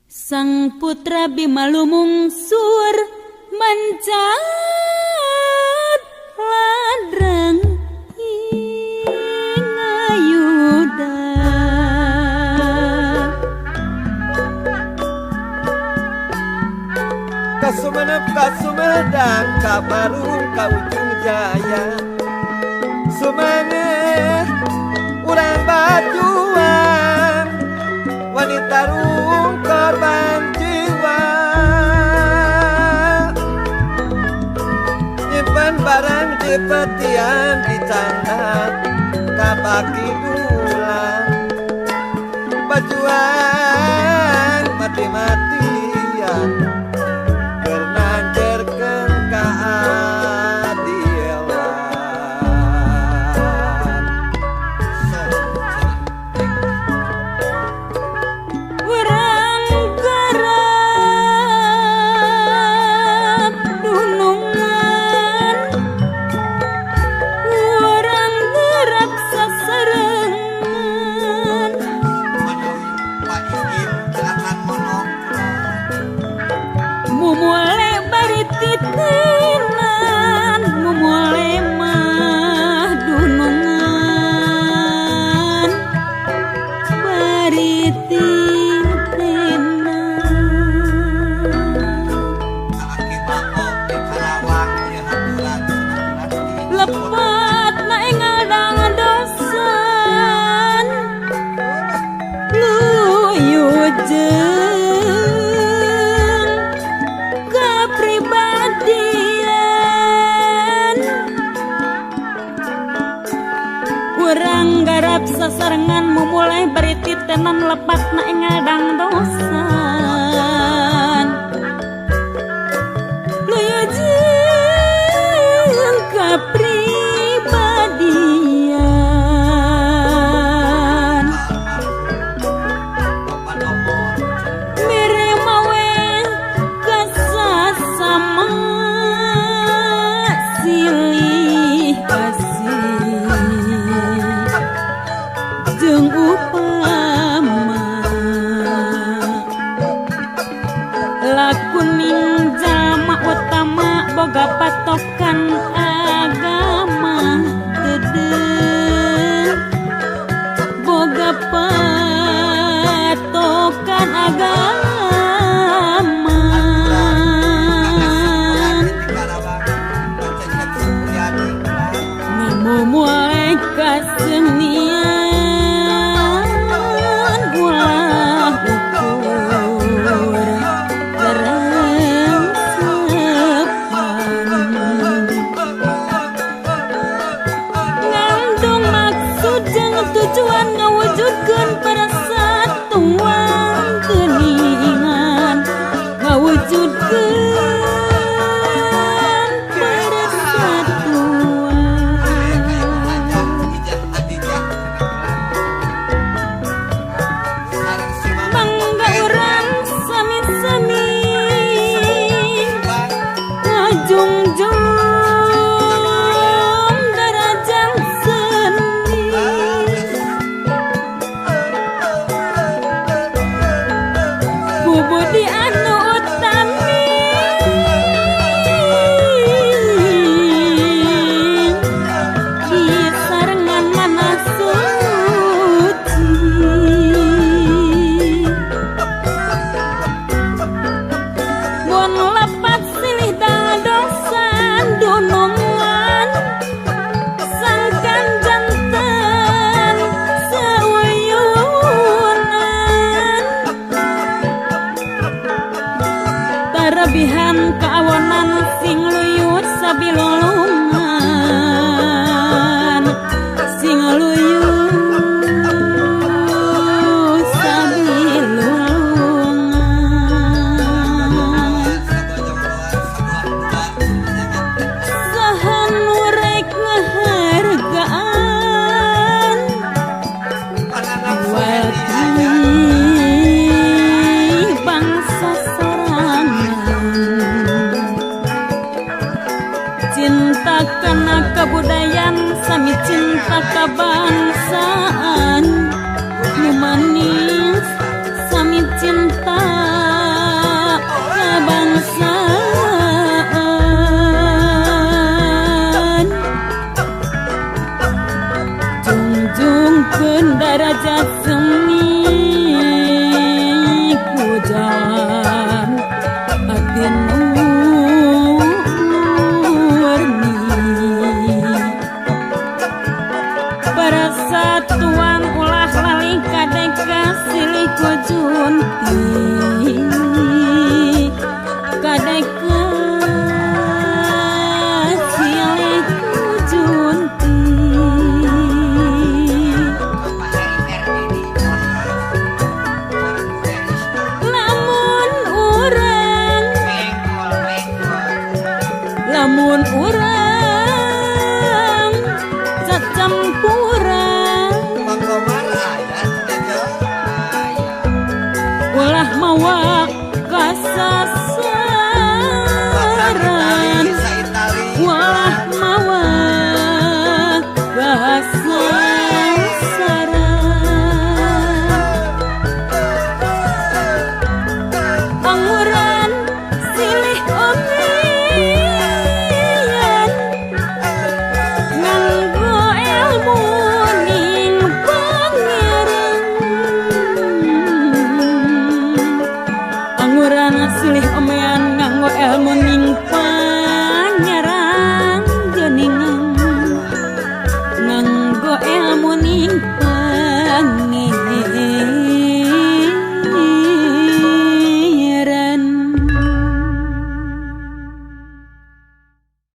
Sang putra Bima lumungsur mancat ladrang ing ayuda. Ka Sumenep, ka Sumedang, ka Parung, ka Ujung Jaya. Sumanget urang bajuang, wanita rung korban jiwa. Nyimpen barang di petian dicandak kabaki dulang. Bajuang mati-matian keur nanjerkeun kaadilan. Sok cenah. Urang garap dunungan, urang garap sasarengan. Manawi Pak Iin teu akan monok. Mumule bari titenan, mumule mah dunungan bari titenan. Aki Mako di Karawang ieu haturan cenah. Lepat na engal dosan luyu jeung kapribadian. Urang garap sasarengan, mumulai bari titenan, lepat na engal dosan luyu jeung kapribadian. Bapak nomor cenah. Mere mawe kasasama silih asih jeung upama lakuning jalma utama boga patokan agama deudeuh boga patokan agama. Di Karawang Pak Cecep Supriyadi. Ngamumule kasenian ulah ukur karengsepan ngandung maksud jeung tujuan ngawujudkeun persatuan geuningan, ngawujudkeun persatuan. Hajah Ijah Hadijah sareng si Mama. Mangga urang sami-sami ngajungjung darajat seni. Jungjungkeun darajat seni kujan ati nu murni. Persatuan ulah lali, kadek silih ku junti, kadek silih ku junti. Bapak Heri Ferdini. Sareng Bu Erisna. Lamun urang Bengkol, bengkol. Lamun urang cacampuran, Mang Komar aya cenah. Aya. Ulah mawa Itali kasasaran, sa Itali. Ulah mawa kasasaran. Anguran silih omian nganggo ilmu.